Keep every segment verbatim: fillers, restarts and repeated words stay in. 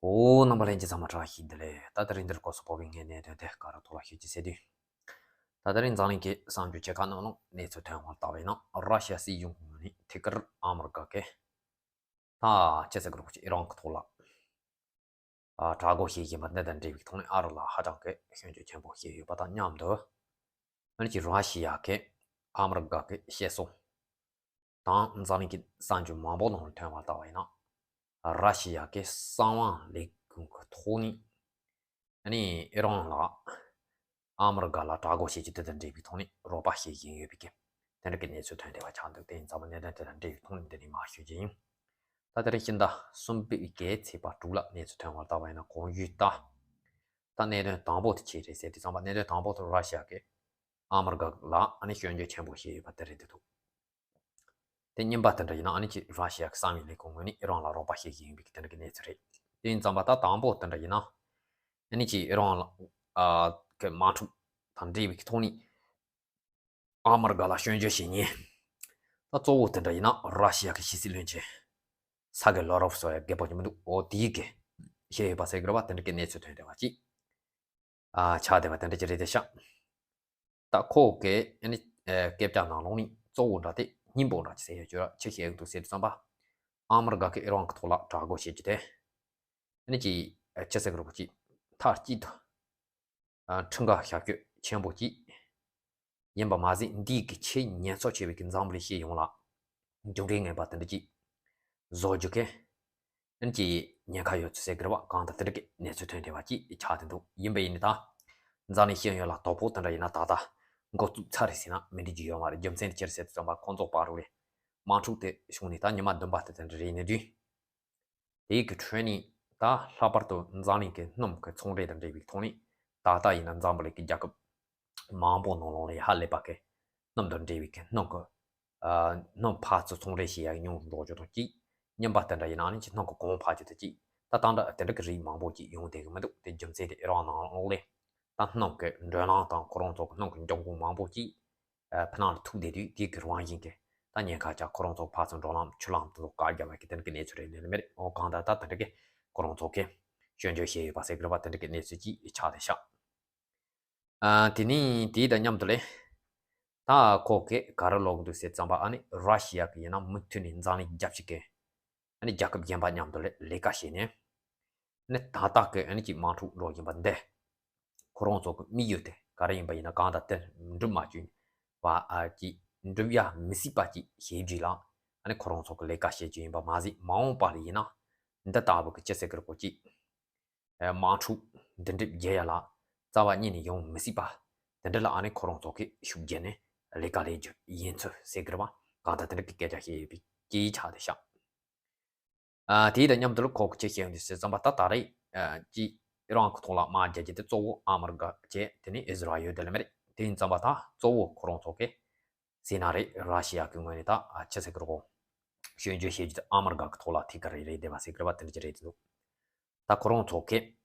ཨོ། རྣམ་པ་ལྷན་རྒྱས་ཚང་མ་བཀྲ་ཤིས་བདེ་ལེགས། ད་དེ་རིང་འདིར་སྐོར་སོགས་བོད་པའི་ངའི་གནད་དོན་དེ་ག་རེ་ཐོག་ལ་ཤོད་ཀྱི་ཟེར་དུས། ད་དེ་རིང་འཛམ་གླིང་གི་གསར་འགྱུར་ཆེ་ཁག་ནང་ལ་གནས་ཚུལ་ཐོན་པར་བལྟས་པ་ཡིན་ན། ར་ཤི་ཡ་སྲིད་གཞུང་ངོས་ནས་ཐད་ཀར་ཨ་མི་རི་ཀ་གི་ད་ཅི་ཟེར་དགོས་རེད། ཨི་རན་གྱི་ཐོག་ལ་ཨ་དྲག་རྒོལ་བྱེད་བཞིན་པ་འདི་དང་འབྲེལ་བའི་ཐོག་ནས་ཨ་རི་ལ་ཧ་ཅང་གི་སྐྱོན་བརྗོད་ཆེན་པོ་བྱས་ཡོད་པ་དང་མཉམ་དུ། ཨ་ནི་ཅིག་ར་ཤི་ཡ་གི་ཨ་མི་རི་ཀ་གི་བཤད་སྲོལ་དང་འཛམ་གླིང་གི་གསར་འགྱུར་མང་པོ་ནང་ལ་ཐོན་པར་བལྟས་པ་ཡིན་ན། ར་ཤི་ཡ་གི་གསང་བ་ལས་ཁུངས་ཀྱི་ཐོག་ནས་ཨ་ནི་ཨི་རན་ལ་ཨ་མི་རི་ཀ་ལ་དྲག་རྒོལ་བྱེད་རྒྱུ་དེ་དང་འབྲེལ་བའི་ཐོག་ནས་རོགས་པ་བྱེད་བཞིན་ཡོད་པའི་གི་དེ་འདྲ་གི་གནས་ཚུལ་ཐོན་བསྡད་པ་ཆགས་འདུག་དེ་ཡིན་ཙང་གནད་དོན་དེ་དང་འབྲེལ་བའི་ཐོག་ནས་འདི་ནས་མར་ཞུ་རྒྱུ་ཡིན། ད་དེ་རིང་སྤྱི་ཟླ་གསུམ་པའི་གི་ཚེས་པ་དྲུག་ལ་གནས་ཚུལ་ཐོན་པར་བལྟས་པ་ཡིན་ན། གོང་ཞུས་ལྟར། ད་གནད་དོན་དང་པོ་དེ་ཅི་རེད་ཟེར་དུས་ཙམ་པ། གནད་དོན་དང་པོ་དེ་ར་ཤི་ཡ་གིས་ཨ་མི་རི་ཀ་ལ་ཨ་ནི་སྐྱོན་བརྗོད་ཆེན་པོ་བྱས་ཡོད་པ་དེ་རེད་འདུག་དེ་གཉིས་པ་དེ་འདྲ་ཡིན་ན། ཨ་ནི་ཅིག་ར་ཤི་ཡ་གི་གསང་བའི་ལས་ཁུངས་ངོས་ནས་ཨི་རན་ལ་རོགས་པ་བྱེད་བཞིན་ཡོད་པའི་གི་དེ་འདྲ་གི་གནས་ཚུལ་རེད། དེ་ཡིན་ཙམ་པ་ད་དང་པོ་དེ་འདྲ་ཡིན་ན། ཨ་ནི་ཅིག་ཨི་རན་ལ་ཨ་གི་དམག་འཁྲུག་དང་འབྲེལ་བའི་གི་ཐོག་ནས་ཨ་མི་རི་ཀ་ལ་སྐྱོན་བརྗོད་བྱེད་མཁན་ད་གཙོ་བོ་དེ་འདྲ་ཡིན་ན། ར་ཤི་ཡ་གི་ཕྱི་སྲིད་བློན་ཆེན་སེར་གེ་ལ་རོབ་ཟེར་ཡ་རྒད་པོ་ཅིག་མི་འདུག་ཨོ་དེས་གི་བཤད་ཡོད་པ་ཟེར་གི་རེད་པ། དེ་འདྲ་གི་གནས་ཚུལ་ཐོན་བསྡད་པ་ཅིག་ཨ་ཆགས་བསྡད་པ་དེ་འདྲ་ཅིག་རེད་དེ་ཤག་ད་ཁོ་གི་ཨ་ནི་ཨ་སྐད་ཆ་ནང་ལོགས་ནས་གཙོ་བོ་འདྲ་དེ་སྙིང་པོ་འདྲ་ཅིག་ཟེར་ཡ་ཅིག་ཡོད་ར། ཅི་བཤད་ཡོད་འདུག་ཟེར་དུས་ཙམ་པ། ཨ་མི་རི་ཀ་གིས་ཨི་རན་གི་ཐོག་ལ་དྲག་རྒོལ་བྱེད་རྒྱུ་དེ་ཨ་ནི་ཅིག་ཨ་ཅི་ཟེར་གི་རེད། ཁོ་ཅིག་མཐའ་གཅིག་ཏུ་ཨ་ཁྲིམས་འགལ་བྱ་སྤྱོད་ཆེན་པོ་ཅིག་ཡིན་པ་མ་ཟད། འདིས་གི་ཆེས་ཉེན་ཚབས་ཆེ་བའི་གི་འཛམ་བུ་གླིང་སྤྱི་ཡོངས་ལ་མཇུག་འབྲས་ངན་པ་དེ་འདྲ་ཅིག་བཟོ་རྒྱུ་གི་ཨ་ནི་ཅིག་ཉེན་ཁ་ཡོད་ཚུལ་ཟེར་གི་རེད་པ། གང་ལྟར་དེ་འདྲ་གི་གནས་ཚུལ་ཐོན་བསྡད་པ་ཅིག་ཆགས་བསྡད་འདུག་ཡིན་པ་ཡིན་ནའི་ད་འཛམ་གླིང་སྤྱི་ཡོངས་ལ་དོ་ཕོག་དེ་འདྲ་ཡིན་ན་ད་ལྟ་འགོ་བཙུགས་ཚར་རེད་ཟེར་ན་མི་འགྲིག་རྒྱུ་ཡོད་མ་རེད། རྒྱུ་མཚན་དེ་ཅི་རེད་ཟེར་དུས་ཙམ་པ། ཁོང་ཚོ་བར་དུ་ལ་དམག་འཁྲུག་དེ་བྱུང་ནས་ད་ཉི་མ་བདུན་པ་དེ་དེ་འདྲ་རེད་ནས་དུས། དེའི་གི་ཁྲོད་ནས་ད་ལྷག་པར་དུ་འཛམ་གླིང་གི་སྣུམ་གི་ཚོང་འབྲེལ་དང་འབྲེལ་བའི་ཐོག་ནས། ད་ལྟ་ཡིན་ན་འཛམ་བུ་གླིང་གི་རྒྱལ་ཁབ་མང་པོ་ནང་ལོགས་ལ་ཧ་ལས་པ་གི་སྣུམ་དང་འབྲེལ་བའི་གི་སྣུམ་གི་ཨ་སྣུམ་ཕར་ཚུར་ཚོང་འབྲེལ་བྱེད་ཡ་ཉུང་རུ་འགྲོ་རྒྱུ་དང་གཅིག་གཉིས་པ་དེ་འདྲ་ཡིན་ན་ཨ་ནི་ཅིག་སྣུམ་གི་གོང་འཕར་རྒྱུ་དང་གཅིག་ད་ད་འདྲ་དེ་འདྲ་གི་རིགས་མང་པོ་ཅིག་ཡོང་བསྡད་གི་མི་འདུག་དེ་རྒྱུ་མཚན་དེ་ཨི་རན་ནང་ལོགས་ལ་ད་སྣུམ་གི་འགྲོ་ལམ་དང་ཁོ་རང་ཚོ་གི་སྣུམ་གི་འབྱུང་ཁུངས་མང་པོ་ཅིག་ཨ་ཕྱི་ནང་ལ་ཐུག་བསྡད་དུས། དེ་གི་རང་བཞིན་གྱི་ད་ཉེན་ཁ་ཅིག་ཁོ་རང་ཚོ་ཕར་ཚུར་འགྲོ་ལམ་ཆུ་ལམ་དེ་ཚོ་བཀག་རྒྱབ་པ་གི་དེ་འདྲ་གི་གནས་ཚུལ་རེད་ལེ་ལེ་མེད་རེད། འོ་གང་ལྟར་ད་དེ་འདྲ་གི་ཁོ་རང་ཚོ་གི་སྐྱོན་བརྗོད་བྱས་ཡོད་པ་ཟེར་གི་རེད་པ། དེ་འདྲ་གི་གནས་ཚུལ་ཅིག་ཆགས་བསྡད་ཤག་ཨ་དེ་ནས་དེ་དང་མཉམ་དུ་ལ་ད་ཁོ་གིས་ག་རེ་ལབ་གི་འདུག་ཟེར་ཙམ་པ། ཨ་ནི་ར་ཤི་ཡ་གི་ཡིན་ན་མུ་མཐུད་ནས་འཛམ་གླིང་རྒྱལ་སྤྱི་གི་ཨ་ནི་རྒྱལ་ཁབ་གཞན་པ་མཉམ་དུ་ལ་ལས་ཀ་བྱས་ནས། ཨ་ནི་ད་ལྟ་གི་ཨ་ནི་ཅིག་དམག་འཁྲུག་འགྲོ་བཞིན་པ་འདི་ཁོ་རང་ཚོ་གི་དམིགས་ཡུལ་དེ་ག་རེ་ཡིན་པ་ཡིན་ན། གང་ལྟར་དེ་འགྲུབ་མ་བཅུག་པ་ཨ་ཅིག་འགྲུབ་ཡ་མི་སྲིད་པ་ཅིག་བྱེད་རྒྱུ་ལ་ཨ་ནི་ཁོ་རང་ཚོ་གི་ལས་ཀ་བྱེད་རྒྱུ་ཡིན་པ་མ་ཟད། མ་འོངས་པ་ལ་ཡིན་ན་འདི་ལྟ་བུ་གི་ཅི་ཟེར་གི་རེད། ཁོ་ཅིག་ཨ་དམག་འཁྲུག་འདི་འདྲ་རྒྱག་ཡ་ལ་རྩ་བ་ཉིད་ནས་ཡོང་མི་སྲིད་པ་དེ་འདྲ་ལ་ཨ་ནི་ཁོ་རང་ཚོ་གི་ཤུགས་རྒྱབ་ནས་ལས་ཀ་ལས་རྒྱུ་ཡིན་ཚུལ་ཟེར་གི་རེད་པ། གང་ལྟར་དེ་འདྲ་གི་སྐད་ཆ་བཤད་ཡོད་པའི་སྐད་ཆ་དེ་ཤག་ཨ་དེ་དང་མཉམ་དུ་ལ་ཁོ་གིས་ཅི་བཤད་ཡོད་འདུག་ཟེར་ཙམ་པ། ད་ད་རེས་ཨ་ཅིག་ཨི་རན་གི་ཐོག་ལ་དམག་རྒྱག་རྒྱུ་དེ་གཙོ་བོ་ཨ་མི་རི་ཀ་བྱས། དེ་ནས་ཨི་ཟི་ར་ཨེལ་དེ་ལ་མེད་རེད། དེ་ཡིན་ཙམ་པ་ད་གཙོ་བོ་ཁོ་རང་ཚོ་གི་ཟེར་ན་རེད། ར་ཤི་ཡ་གི་ངོས་ནས་ད་ཨ་ཅི་ཟེར་གི་རེད། ཁོ་སྐྱོན་བརྗོད་བྱེད་རྒྱུ་དེ་ཨ་མི་རི་ཀ་གི་ཐོག་ལ་ཐད་ཀར་རེད་རེད་བསྡད་པ་ཟེར་གི་རེད་པ། དེ་འདྲ་ཅིག་རེད་འདུག་ད་ཁོ་རང་ཚོ་གི་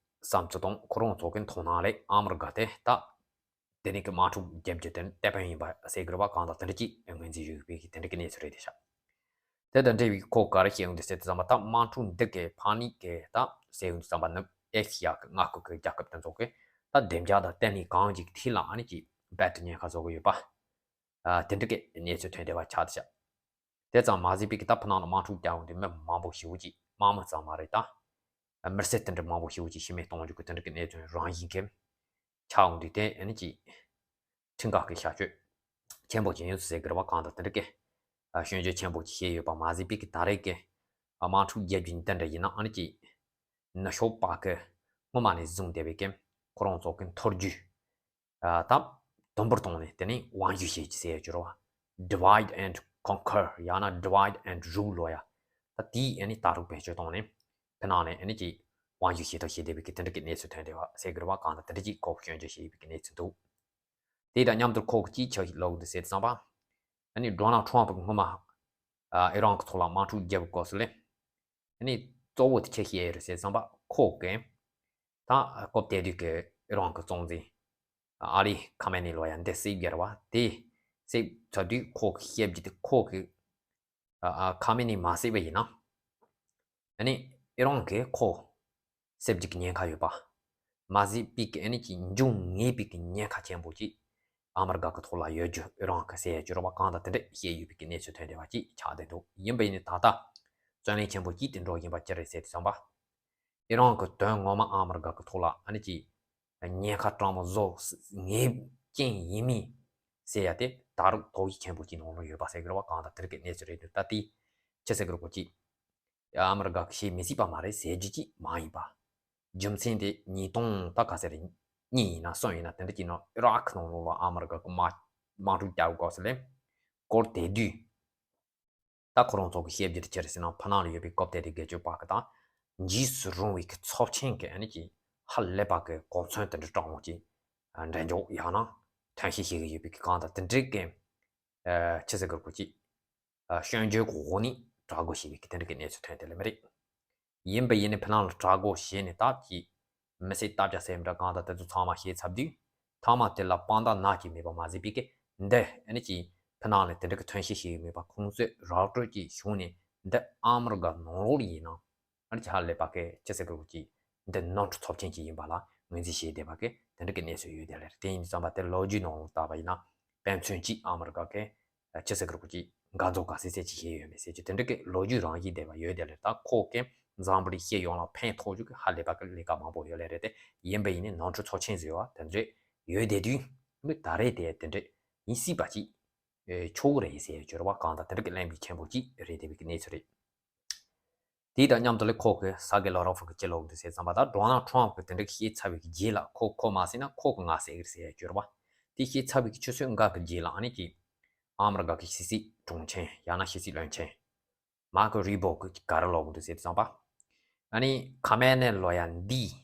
བསམ་ཚུལ་དང་ཁོ་རང་ཚོ་གི་མཐོང་སྣང་ལས་ཨ་མི་རི་ཀ་དེ་ད་དེ་ནས་གི་དམག་འཁྲུག་རྒྱབ་རྒྱུ་དེ་ནི་གཏེ་དཔོན་ཡིན་པ་ཟེར་གི་རེད་པ། གང་ལྟར་དེ་འདྲ་ཅིག་ངོས་འཛིན་ཞུས་པའི་གི་དེ་འདྲ་གི་གནས་ཚུལ་རེད་དེ་ཤག་དེ་དང་འབྲེལ་བའི་ཁོ་ག་རེ་བཤད་ཡོང་འདུག་ཟེར་དུས་ཙམ་པ། ད་དམག་འཁྲུག་འདི་གི་ཕན་ནུས་གི་ད་ཟེར་ཡོང་དུས་ཙམ་པ་ནི། ཨེ་ཤི་ཡ་གི་མངའ་ཁུལ་གི་རྒྱལ་ཁབ་དེ་ཚོ་གི་ད་བདེ་འཇགས་དང་བརྟན་ལྷིང་གང་ཅིག་ཐད་ལ་ཨ་ནི་ཅིག་རྦད་དེ་ཉེན་ཁ་བཟོ་གི་ཡོད་པ། ཨ་དེ་འདྲ་གི་གནས་ཚུལ་ཐོན་བསྡད་པ་ཆགས་བསྡད་ཤག་དེ་ཙམ་མ་ཟད་པའི་གི་ད་ཕ་ནང་ལ་དམག་འཁྲུག་རྒྱག་ཡོང་དུས་མི་མང་པོ་ཞེ་པོ་ཅིག་དམག་མི་ཙམ་མ་རེད། ད་མི་སེར་དེ་འདྲ་མང་པོ་ཞེ་པོ་ཅིག་ཤི་རྨས་གཏོང་རྒྱུ་གི་དེ་འདྲ་གི་གནས་ཚུལ་རང་བཞིན་གྱི་ཆགས་ཡོང་དུས། དེ་ཨ་ནི་ཅིག་ཁྲིམས་འགལ་གྱི་བྱ་སྤྱོད་ཆེན་པོ་ཅིག་ཡིན་ཟེར་གི་རེད་པ། གང་ལྟར་དེ་འདྲ་གི་ཨ་སྐྱོན་བརྗོད་ཆེན་པོ་ཅིག་བྱས་ཡོད་པ་མ་ཟད་པའི་གི་ད་རེས་གི་ཨ་དམག་འཁྲུག་རྒྱབ་རྒྱུ་དེ་འདྲ་ཡིན་ན། ཨ་ནི་ཅིག་ནུབ་ཕྱོགས་པ་གི་སྔོན་མ་ནས་བཟུང་བསྡད་པའི་གི་ཁོ་རང་ཚོ་གི་འཐོར་རྒྱུ། ཨ་ད་དུམ་བུར་བཏང་ནས་དེ་ནས་དབང་སྒྱུར་བྱེད་ཀྱི་ཟེར་ཡ་ཅིག་རེད་པ། Divide and conquer ཡང་ན་divide and rule ལབ་ཡ། ད་དེའི་ཨ་ནི་ལྟ་གྲུབ་བེད་སྤྱོད་བཏང་ནས་ཕ་ནང་ནས་ཨ་ནི་ཅིག་དབང་སྒྱུར་བྱེད་ཐབས་བྱེད་བསྡད་པའི་གི་དེ་འདྲ་གི་གནས་ཚུལ་ཐོན་བསྡད་པ་ཟེར་གི་རེད་པ། གང་ལྟར་དེ་འདྲ་ཅིག་ཁོ་གིས་སྐྱོན་བརྗོད་བྱས་ཡོད་པའི་གི་གནས་ཚུལ་འདུག་དེ་དང་མཉམ་དུ་ཁོ་གིས་ཅི་ཆགས་ལབ་འདུག་ཟེར་དུས་ཙམ་པ། ཨ་ནི་ཌོ་ནལ་ཊམ་གིས་སྔོན་མ་ཨ་ཨི་རན་གྱི་ཐོག་ལ་དམག་འཁྲུག་རྒྱབ་སྐབས་སུ་ལ། ཨ་ནི་གཙོ་བོ་དེ་ཆི་བཤད་ཡོད་རེད་ཟེར་དུས་ཙམ་པ། ཁོ་གིས་ད་སྐབས་དེ་དུས་ཀྱི་ཨི་རན་གྱི་གཙོ་འཛིན་ཨ་ལི་ཁ་མེ་ནི་ལབ་ཡ་འདི་བསད་རྒྱུ་རེད་པ། དེ་བསད་ཚར་དུས་ཁོ་གིས་བཤད་རྒྱུ་དེ། ཁོ་གིས་ཨ་ཨ་ཁ་མེ་ནི་མ་བསད་པ་ཡིན་ན། ཨ་ནི་ཨི་རན་གྱིས་ཁོ་ སེལ་རྒྱུ་གི་ཉེན་ཁ་ཡོད་པ། མ་ཟད་པའི་གི་ཨ་ནི་ཅིག་འབྱུང་ངེས་པའི་གི་ཉེན་ཁ་ཆེན་པོ་ཅིག་ཨ་མི་རི་ཀ་གི་ཐོག་ལ་ཡོད་རྒྱུ་ཨི་རན་གི་ཟེར་ཡ་ཅིག་ཡོད་རེད་པ། གང་ལྟར་དེ་འདྲ་བཤད་ཡོད་པའི་གི་གནས་ཚུལ་ཐོན་བསྡད་པ་ཅིག་ཆགས་བསྡད་འདུག་ཡིན་པ་ཡིན་ནའི་ད་ལྟ་བརྩོན་ལེན་ཆེན་པོ་ཅིག་དེ་འགྲོ་བཞིན་པ་ཅི་རེད་ཟེར་དུས་ཙམ་པ། ཨི་རན་གི་དོན་ངོ་མ་ཨ་མི་རི་ཀ་གི་ཐོག་ལ་ཨ་ནི་ཅིག་ཉེན་ཁ་དྲང་མོ་བཟོ་ངེས་ཅན་ཡིན་མིན་ཟེར་ཡ་དེ་ད་རུང་དོགས་གཞི་ཆེན་པོ་ཅིག་ནང་ལ་ཡོད་པ་ཟེར་གི་རེད་པ། གང་ལྟར་དེ་འདྲ་གི་གནས་ཚུལ་རེད་འདུག་ད་དེ་ཅི་ཟེར་གི་རེད་གོ་ཅིག་ཨ་མི་རི་ཀ་གིས་བྱེད་མི་སྲིད་པ་མ་རེད་ཟེར་རྒྱུ་ཅིག་མ་ཡིན་པ། རྒྱུ་མཚན་དེ་ཉིས་སྟོང་ད་ག་ཚོད་རེད། གཉིས་ཡིན་ན་གསུམ་ཡིན་ན་དེ་འདྲ་ཅིག་ནང་ཨི་རག་ནང་ལོགས་ལ་ཨ་མི་རི་ཀ་གི་དམག་དམག་འཁྲུག་རྒྱག་དགོས་ཟེར་ལེ་སྐོར་དེ་དུས། ད་ཁོ་རང་ཚོ་གི་བཤད་རྒྱུ་དེ་ཅི་རེད་ཟེར་ན། ཕ་ནང་ལ་ཡོད་པའི་ཀོབ་ཏེ་དེ་དགེ་ཆོས་པ་གི་དང་། འཇིགས་སུ་རུང་བའི་གི་ཚབས་ཆེན་གི་ཨ་ནི་ཅིག་ཧ་ལས་པ་གི་གོ་མཚོན་དེ་འདྲ་དྲང་མོ་ཅིག་འགྲན་འཇོག་ཡང་ན་ཐོན་སྐྱེད་བྱེད་ཀྱི་ཡོད་པའི་གི་གང་ལྟར་དེ་འདྲའི་གི་ཨ་ཆི་ཟེར་དགོས་རེད་གོ་ཅིག་ཨ་སྐྱོན་བརྗོད་གི་འོག་ནས་དྲག་རྒོལ་བྱས་པའི་གི་དེ་འདྲ་གི་གནས་ཚུལ་ཐོན་དེ་ལས་མི་རེད། ཡིན་པ་ཡིན་ནའི་ཕ་ནང་ལ་དྲག་རྒོལ་བྱས་ནས་ད་ཅིག་མི་སེར་སྟབས་ཆག་སེམས་ཁྲལ་གང་དང་དེ་ཚོ་ཚང་མ་བྱས་ཚར་དུས། མཐའ་མ་དེ་ལ་དཔང་རྟགས་ནག་ཅིག་མེད་པ་མ་ཟད་པའི་གི་འདི་ཨ་ནི་ཅིག་ཕ་ནང་ལ་དེ་འདྲ་གི་ཐོན་སྐྱེད་བྱས་ཡོད་མེད་པ་ཁོང་ཚོས་ར་སྤྲོད་ཅིག་བྱུང་ནས་འདི་ཨ་མི་རི་ཀ་ནང་ལོགས་ལ་ཡིན་ན་ཨ་ནི་ཅིག་ཧ་ལས་པ་གི་ཅི་ཟེར་དགོས་ཀྱི་འདི་ནོར་འཁྲུལ་ཚབས་ཆེན་ཅིག་ཡིན་པ་ལ་ངོས་འཛིན་བྱས་བསྡད་པ་གི་དེ་འདྲ་གི་གནས་ཚུལ་ཡོད་དེ་ལས་རེད། དེ་ཡིན་དུས་ཙམ་པ་དེ་ལོ་རྒྱུས་ནང་ལ་བལྟས་པ་ཡིན་ན་དཔེ་མཚོན་ཅིག་ཨ་མི་རི་ཀ་གི་ཅི་ཟེར་དགོས་རེད་གོ་ཅིག་འགག་རྫོགས་ག་ཚད་ཚད་ཅིག་བྱས་ཡོད་མེད་ཟེར་རྒྱུ་དེ་འདྲ་གི་ལོ་རྒྱུས་རང་བཞིན་ལྡན་པ་ཡོད་དེ་ལས། ད་ཁོ་གི་འཛམ་བུ་གླིང་སྤྱི་ཡོངས་ལ་ཕན་ཐོགས་རྒྱུ་གི་ཧ་ལས་པ་གི་ལས་ཀ་མང་པོ་ཡོད་ལེ་རེད་དེ། ཡིན་པ་ཡིན་ནའི་ནོར་འཁྲུལ་ཚབས་ཆེན་ཟེར་བ་དེ་འདྲ་ཡོད་དེ་དུས་མི་ད་རེས་དེ་དེ་འདྲ་ཡིན་སྲིད་པ་ཅིག་ཨེ་ཆོག་གི་རེད་ཟེར་ཡོད་རེད་པ། གང་ལྟར་དེ་འདྲ་གི་གླེང་བྱེད་ཆེན་པོ་ཅིག་རེད་བསྡད་པའི་གི་གནས་ཚུལ་རེད། དེ་དང་མཉམ་དུ་ལས་ཁོ་གི་སར་གེ་ལོ་རོ་ཕ་གི་ཅི་ལབ་འདུག་ཟེར་ཙམ་པ། ད་ཌོ་ནལ་ཊམ་ཕ་གི་དེ་འདྲ་གི་བཤད་ཚར་བའི་གི་རྗེས་ལ་ཁོ་ཁོ་མ་ཟེར་ན་ཁོ་གི་ང་ཟེར་གི་རེད་ཟེར་ཡོད་རེད་པ། དེ་བཤད་ཚར་བའི་གི་ཆུ་ཚོད་འགའ་གི་རྗེས་ལ་ཨ་ནི་ཅིག་ཨ་མི་རི་ཀ་གི་ཕྱི་སྲིད་དྲུང་ཆེ་ཡང་ན་ཕྱི་སྲིད་བློན་ཆེན་མར་ཀོ་རུ་བྷི་ཡོ་གིས་ག་རེ་ལབ་འདུག་ཟེར་དུས་ཙམ་པ། ཨ་ནི་ཁ་མེ་ནེ་ལོ་ཡ་འདིས་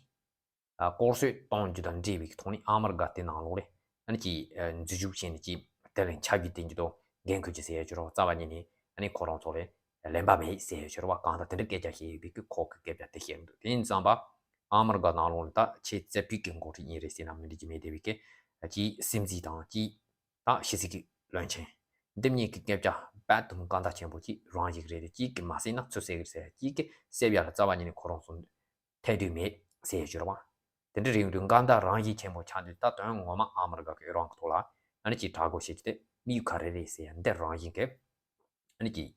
ཨ་སྐོར་སྐྱོད་གཏོང་རྒྱུ་དང་འབྲེལ་བའི་ཐོག་ནས་ཨ་མི་རི་ཀ་དེ་ནང་ལོགས་ལ་ཨ་ནི་ཅིག་ཨ་འཛུལ་ཞུགས་བྱས་ནས་ཅིག་དེ་ལ་ཆ་རྒྱུས་ལྡན་གྱི་དོ་འགན་འཁུར་རྒྱུ་ཟེར་ཡ་ཅིག་རོ། རྩ་བ་ཉིད་ནས་ཨ་ནི་ཁོ་རང་ཚོ་ལ་ལེན་པ་མེད་ཟེར་ཡ་ཅིག་རོ། བ་གང་ལྟར་དེ་འདྲ་སྐད་ཆ་བཤད་ཡོད་པའི་གི་ཁོ་གི་སྐད་ཆ་དེ་བཤད་འདུག་དེ་ཡིན་ཙམ་པ་ཨ་མི་རི་ཀ་ནང་ལོགས་ལ་ད་ཆེས་རྩེ་ཕུད་ཀྱི་འགོ་ཁྲིད་ཡིན་རེད་ཟེར་ན་མི་འགྲིག་རྒྱུ་མེད་བསྡད་པའི་གི་ཅིག་སྲིད་འཛིན་དང་ཅིག་ད་ཕྱི་སྲིད་ཀྱི་བློན་ཆེན་འདི་གཉིས་ཀྱི་སྐད་ཆ་རྦད་དེ་དཀའ་ལས་ཆེན་པོ་ཅིག་རང་བཞིན་རེད་དེ། གཅིག་གིས་མ་བསད་ན་ཚུར་བསད་ཀྱི་རེད་ཟེར། གཅིག་གིས་བསད་ཡ་ལ་རྩ་བ་ཉིད་ནས་ཁོ་རང་ཚོ་ཐེ་འདོད་མེད་ཟེར་ཡ་ཅིག་རེད་པ། དེ་འདྲ་རེད་འདུག་དཀའ་ལས་རང་བཞིན་ཆེན་པོ་ཆགས་འདུག་ད་དོན་ངོ་མ་ཨ་མི་རི་ཀ་གི་ཨི་རན་གི་ཐོག་ལ་ཨ་ནི་ཅིག་དྲག་རྒོལ་བྱེད་རྒྱུ་དེ་དམིགས་ཡུལ་ག་རེ་རེད་ཟེར་ཡ་འདི་རང་བཞིན་གི་ཨ་ནི་ཅིག་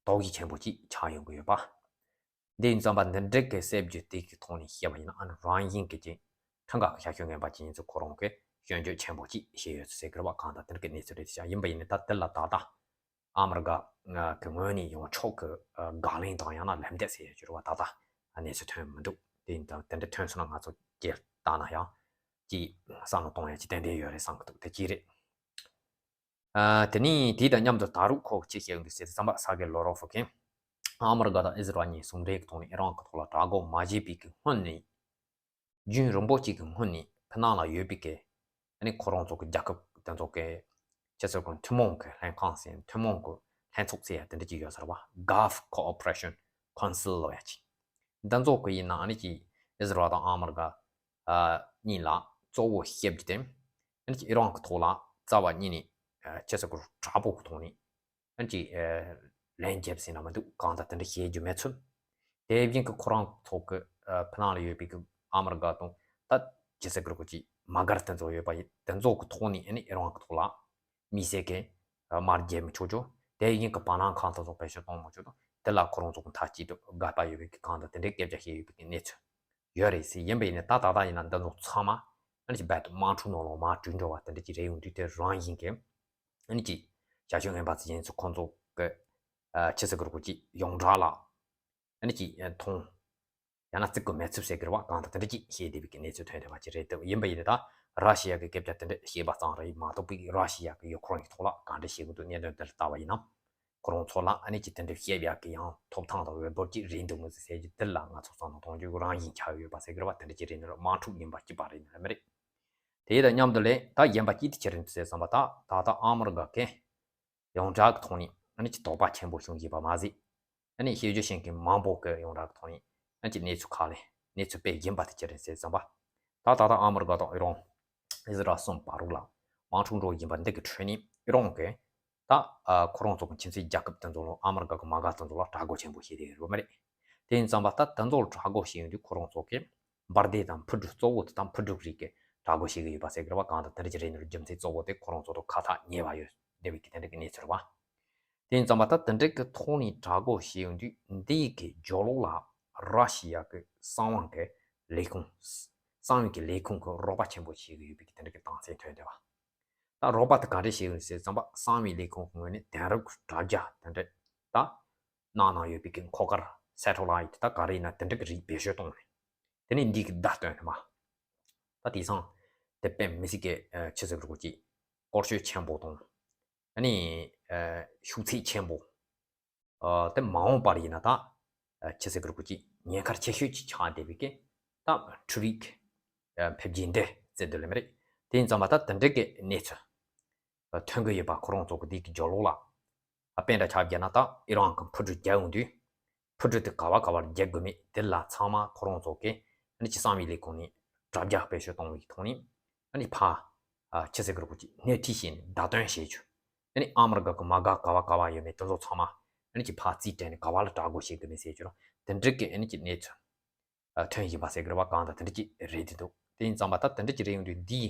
དོགས་གཞི་ཆེན་པོ་ཅིག་ཆགས་ཡོང་གི་ཡོད་པ། འདི་ཡིན་ཙམ་པ་འདི་འདྲ་གི་གསལ་བརྗོད་དེ་གི་ཐོག་ནས་བཤད་པ་ཡིན་ན་ཨ་ནི་རང་བཞིན་གི་ཅིག་ཁྲིམས་ཁང་གི་ཞབས་ཞུ་ངན་པ་ཅིག་ཡིན་ཚུལ་ཁོ་རང་གི་སྐྱོན་བརྗོད་ཆེན་པོ་ཅིག་བྱས་ཡོད་ཚུལ་ཟེར་གི་རེད་པ། གང་ལྟར་དེ་འདྲ་གི་གནས་ཚུལ་རེད་ཤག་ཡིན་པ་ཡིན་ནའི་ད་དེ་ལ་ད་ལྟ་ཨ་མི་རི་ཀ་གི་ངོས་ནས་ཡོངས་ཁྱབ་ཀྱི་དགག་ལན་དང་ཡང་ན་ལན་འདེབས་ཟེར་ཡ་ཅིག་རེད་པ། ད་ལྟ་གནས་ཚུལ་ཐོན་མི་འདུག་དེ་ཡིན་ཙང་དེ་འདྲ་ཐོན་སོང་ན་ང་ཚོ་སྐྱེལ་བཏང་ན་ཡང་ཅིག་བསམ་བློ་གཏོང་ཡ་ཅིག་ཏན་ཏན་ཡོད་རེད་བསམ་གི་འདུག་དེ་གཅིག་རེད། ཨ། དེ་ནས་དེ་དང་མཉམ་དུ་ད་རུང་ཁོ་གིས་ཅི་བཤད་ཀྱི་འདུག་ཟེར་དུས་ཙམ་པ་སར་གེ་ལོ་རོ་ཕ་གིས་ཨ་མི་རི་ཀ་དང་ཨི་ཟི་རལ་གཉིས་ཟུང་འབྲེལ་གྱི་ཐོག་ནས་ཨི་རན་གྱི་ཐོག་ལ་དྲག་རྒོལ་མ་བྱས་པའི་གི་སྔོན་ནས། རྒྱུན་རིང་པོ་ཅིག་གི་སྔོན་ནས་ཕྱི་ནང་ལ་ཡོད་པའི་གི་ཨ་ནི་ཁོ་རང་ཚོ་གི་རྒྱལ་ཁབ་དེ་ཚོ་གི་ཅི་ཟེར་དགོས་ཐུན་མོང་གི་ལྷན་ཁང་ཟེར་ཐུན་མོང་གི་ལྷན་ཚོགས་ཟེར་ཡ་དེ་འདྲ་ཅིག་ཡོད་ས་རེད་པ། Gulf Cooperation Council ལབ་ཡ་ཅིག་འདི་ཚོ་གི་ཡིན་ན་ཨ་ནི་ཅིག་ཨི་ཟི་རལ་དང་ཨ་མི་རི་ཀ་ཨ་གཉིས་ལ་གཙོ་བོ་བཤད་རྒྱུ་དེ་ཨ་ནི་ཅིག་ཨི་རན་གྱི་ཐོག་ལ་རྩ་བ་ཉིད་ནས་ཨ་ཅི་ཟེར་དགོས་དྲག་པོ་གི་ཐོག་ནས་ཨ་ནི་ཅིག་ཨ་ལན་རྒྱབ་ཟེར་ན་མི་འདུག་གང་ལྟར་དེ་འདྲ་བཤད་རྒྱུ་མེད་ཚུལ། དེ་བཞིན་གྱི་ཁོ་རང་ཚོ་གི་ཨ་ཕྱི་ནང་ལ་ཡོད་པའི་གི་ཨ་མི་རི་ཀ་དང་ད་ཅི་ཟེར་དགོས་རེད་གོ་ཅིག་དམག་སྒར་དེ་ཚོ་ཡོད་པ་ཡིན། དེ་ཚོ་གི་ཐོག་ནས་ཨ་ནི་ཨི་རན་གྱི་ཐོག་ལ་དམིགས་བསལ་གྱི་དམག་རྒྱག་མི་ཆོག་རྒྱུ། དེ་བཞིན་གྱི་བར་སྣང་ཁང་དེ་ཚོ་བེད་སྤྱོད་གཏོང་མི་ཆོག་རྒྱུ་དང་། དེ་ལ་ཁོ་རང་ཚོ་གི་མཐའ་གཅིག་ཏུ་དགག་པ་ཡོད་པའི་གི་གང་དང་དེ་འདྲའི་སྐད་ཆ་བཤད་ཡོད་པའི་གི་གནས་ཚུལ་ཡོད་རེད་ཟེར། ཡིན་པ་ཡིན་ནའི་ད་ད་ལྟ་ཡིན་ན་འདི་ཚོ་ཚང་མ་ཨ་ནི་ཅིག་རྦད་དེ་དམག་འཁྲུག་ནང་ལོགས་མར་བྲོས་འགྲོ་བ་དེ་འདྲ་ཅིག་རེད་ཡོང་དུས། དེ་རང་བཞིན་གྱི་ཨ་ནི་ཅིག་ཞབས་ཞུ་ངན་པ་ཚོ་ཡིན་ཚུལ་ཁོང་ཚོ་གི་ཨ་ཅི་ཟེར་དགོས་རེད་གོ་ཅིག་ཡོངས་གྲགས་ལ་ཨ་ནི་ཅིག་མཐོང་ཡང་ན་བརྩི་བཀུར་མེད་ཚུལ་ཟེར་གི་རེད་པ། གང་ལྟར་དེ་འདྲ་ཅིག་བཤད་བསྡད་པའི་གི་གནས་ཚུལ་ཐོན་བསྡད་པ་ཅིག་རེད་འདུག་ཡིན་པ་ཡིན་ནའི་ད་ར་ཤི་ཡ་གི་སྐད་ཆ་དེ་འདྲ་བཤད་པ་ཙམ་རེད་མ་གཏོགས་པའི་ར་ཤི་ཡ་གི་ཡུ་ཁུ་རེན་གི་ཐོག་ལ་ག་འདྲ་བྱེད་ཀྱི་འདུག་གནད་དོན་དེ་ལ་ལྟ་བ་ཡིན་ན། ཁོ་རང་ཚོ་ལ་ཨ་ནི་ཅིག་དེ་འདྲ་བཤད་ཡག་གི་ཡང་ཐོབ་ཐང་དང་འོས་འབོར་ཅིག་རེད་འདུག་མི་འདུག་ཟེར་རྒྱུ་དེ་ལ་ང་ཚོ་བསམ་བློ་གཏོང་རྒྱུ་རང་བཞིན་ཆགས་ཡོད་པ་ཟེར་གི་རེད་པ། དེ་འདྲ་ཅིག་རེད་ནི་རེད། དམག་འཁྲུག་ཡིན་པ་གཅིག་པ་རེད་ནི་རེད་མི་རེད། དེ་དང་མཉམ་དུ་ལས་ད་གཞན་པ་གཅིག་དེ་ཅི་རེད་འདུག་ཟེར་བསམ་པ། ད་ད་ལྟ་ཨ་མི་རི་ཀ་གི་ཡོངས་གྲགས་ཀྱི་ཐོག་ནས་ཨ་ནི་ཅིག་དོགས་པ་ཆེན་པོ་བྱུང་བཞིན་པ་མ་ཟད། ཨ་ནི་ཤེས་རྒྱུ་ཤེས་མཁན་མང་པོ་གི་ཡོངས་གྲགས་ཀྱི་ཐོག་ནས་ཨ་ནི་ཅིག་གནས་ཚུལ་ཁག་ལས་གནས་ཚུལ་སྤེལ་བཞིན་པ་དེ་ཅི་རེད་ཟེར་བསམ་པ། ད་ད་ལྟ་ཨ་མི་རི་ཀ་དང་ཨི་རན། ཨི་ཟི་རལ་གསུམ་བར་རོགས་ལ་དམག་འཁྲུག་འགྲོ་བཞིན་པ་འདི་གི་ཁྲོད་ནས་ཨི་རན་གྱིས་ད་ཨ་ཁོ་རང་ཚོ་གི་ཁྱིམ་མཚེས་རྒྱལ་ཁབ་དེ་ཚོ་ལ་ཨ་མི་རི་ཀ་གི་དམག་སྒར་དེ་ཚོ་ལ་དྲག་རྒོལ་ཆེན་པོ་བྱས་བསྡད་ཡོད་རེད་པ་མ་རེད། དེ་ཡིན་ཙམ་པ་ད་དེ་ཚོ་ལ་དྲག་རྒོལ་བྱེད་ཡོང་དུས་ཁོ་རང་ཚོ་གི་འབར་མདེལ་དང་འཕུར་གྲུ་གཙོ་བོ་དེ་དང་འཕུར་གྲུ་རིགས་ཀྱི་དྲག་རྒོལ་བྱེད་ཀྱི་ཡོད་པ་ཟེར་གི་རེད་བ། གང་ལྟར་དེ་འདྲ་ཅིག་རེད་ནོ། རྒྱུ་མཚན་གཙོ་བོ་དེ་ཁོ་རང་ཚོ་དང་ཁ་ཐག་ཉེ་བ་ཡོད་བསྡད་པའི་གི་དེ་འདྲ་གི་གནས་ཚུལ་རེད་བ། དེ་ཡིན་ཙམ་པ་ད་དེ་འདྲ་གི་ཐོག་ནས་དྲག་རྒོལ་བྱེད་ཡོང་དུས་འདི་ཡི་གི་རྒྱབ་ལོགས་ལ་ར་ཤི་ཡ་གི་གསང་བའི་གི་ལས་ཁུངས། གསང་བའི་གི་ལས་ཁུངས་ཀྱི་རོགས་པ་ཆེན་པོ་བྱེད་ཀྱི་ཡོད་པའི་གི་དེ་འདྲ་གི་རྟགས་མཚན་ཐོན་བསྡད་པ། ད་རོགས་པ་དེ་ག་འདྲ་བྱེད་ཀྱི་ཡོད་ཟེར་ཙམ་པ་གསང་བའི་ལས་ཁུངས་ཀྱི་ངོས་ནས་དེང་རབས་ཀྱི་དྲ་རྒྱ་དེ་འདྲ་ད་ནང་ན་ཡོད་པའི་གི་མཁོ་དཀར་སེ་ཊེ་ལའིཊ་ད་ག་རེ་ཡིན་ན་དེ་འདྲ་གི་རིགས་བེད་སྤྱོད་གཏོང་ནས། དེ་ནས་འདི་གི་བརྡ་སྟོན་ནས་མ། ད་དེང་སང་དེ་དཔེ་མི་སྲིད་ཀྱི་ཆི་ཟེར་དགོས་ཀྱི་སྐོར་སྐྱོད་ཆེན་པོ་དང་། ཨ་ནི་ཤུགས་ཚད་ཆེན་པོ། དེ་མ་འོངས་པར་ཡིན་ན་ད་ཆི་ཟེར་དགོས་ཀྱི་ཉེན་ཁ་ཆེ་ཤོས་ཀྱི་ཆགས་བསྡད་པའི་གི་ད་འཕྲུལ་རིག་འཕེལ་རྒྱས་འདི་ཟེར་འདོད་ལེ་མི་རེད། དེ་ཡིན་ཙམ་པ་ད་དེ་འདྲ་གི་གནས་ཚུལ་ཐོན་གི་ཡོད་པ་ཁོ་རང་ཚོ་གི་དེ་གི་རྒྱབ་ལོགས་ལ། ཨ་དཔེ་འདྲ་ཆ་བཞག་ན་ད་ཨི་རན་གི་འཕུར་གྲུ་རྒྱག་ཡོང་དུས། འཕུར་གྲུ་དེ་ག་བ་ག་བར་རྒྱག་དགོས་མེད་དེ་ལ་ཚང་མ་ཁོ་རང་ཚོ་གི་ཨ་ནི་ཅི་གསང་བའི་ལས་ཁུངས་ནས་དྲ་རྒྱ་བེད་སྤྱོད་གཏོང་བའི་ཐོག་ནས་ཨ་ནི་ཕ་ཨ་ཆི་ཟེར་དགོས་རེད་གོ་ཅི་སྣེ་ཁྲིད་བྱས་ནས་བརྡ་སྟོན་བྱེད་རྒྱུ། ཨ་ནི་ཨ་མི་རི་ཀ་གི་དམག་སྒར་ག་བ་ག་བ་ཡོད་མེད་དེ་ཚོ་ཚང་མ་ཨ་ནི་ཅི་ཕ་རྩིས་སྤྲད་ནས་ག་བ་ལ་དྲག་རྒོལ་བྱེད་དགོས་མེད་ཟེར་རྒྱུ་ར་དེ་འདྲ་གི་ཨ་ནི་ཅི་གནས་ཚུལ་ཐོན་བཞིན་པ་ཟེར་གི་རེད་བ། གང་ལྟར་དེ་འདྲ་ཅིག་རེད་དེ་འདུག་དེ་ཡིན་ཙམ་པ་ད་དེ་འདྲ་ཅིག་རེད་ཡོང་དུས་འདིས་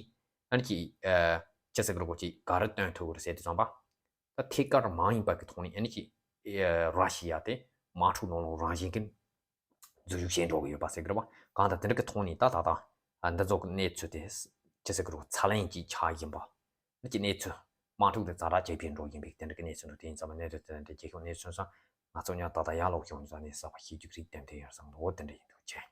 ཨ་ནི་ཅི་ཨ་ཅི་ཟེར་གི་རེད་གོ་ཅི་ག་རེ་སྟོན་ཐུབ་གི་རེད་ཟེར་དུས་ཙམ་པ། ད་ཐད་ཀར་མ་ཡིན་པ་གི་ཐོག་ནས་ཨ་ནི་ཅི་ཨ་ར་ཤི་ཡ་དེ་དམག་འཁྲུག་ནང་ལོགས་རང་བཞིན་གྱི་འཛུལ་ཞུགས་བྱས་འགྲོ་གི་ཡོད་པ་ཟེར་གི་རེད་བ། གང་ལྟར་དེ་འདྲ་གི་ཐོག་ནས་ད་ད་ད་ཨ་འདི་ཚོ་གི་གནས་ཚུལ་དེ་ཅི་ཟེར་གི་རེད་གོ་ཚ་ལན་ཅིག་ཆགས་བཞིན་པ། ཨ་ནི་ཅི་གནས་ཚུལ་དམག་འཁྲུག་དེ་ཛ་དྲག་ཆེ་འཕེལ་འགྲོ་བཞིན་པའི་དེ་འདྲ་གི་གནས་ཚུལ་འདུག་དེ་ཡིན་ཙམ་པ་གནས་ཚུལ་དེ་འདྲ་རྒྱལ་ཁབ་གནས་ཚུལ་སོང་ང་ཚོ་ཉག་ད་ད་ཡར་ལོག་ཤོང་ཙང་ནས་གསར་པ་ཤེས་རྒྱུ་རིགས་ལྡན་དེ་ཡར་སང་འགྲོ་དེ་འདྲ་ཡིན་འདུག་ཅེས།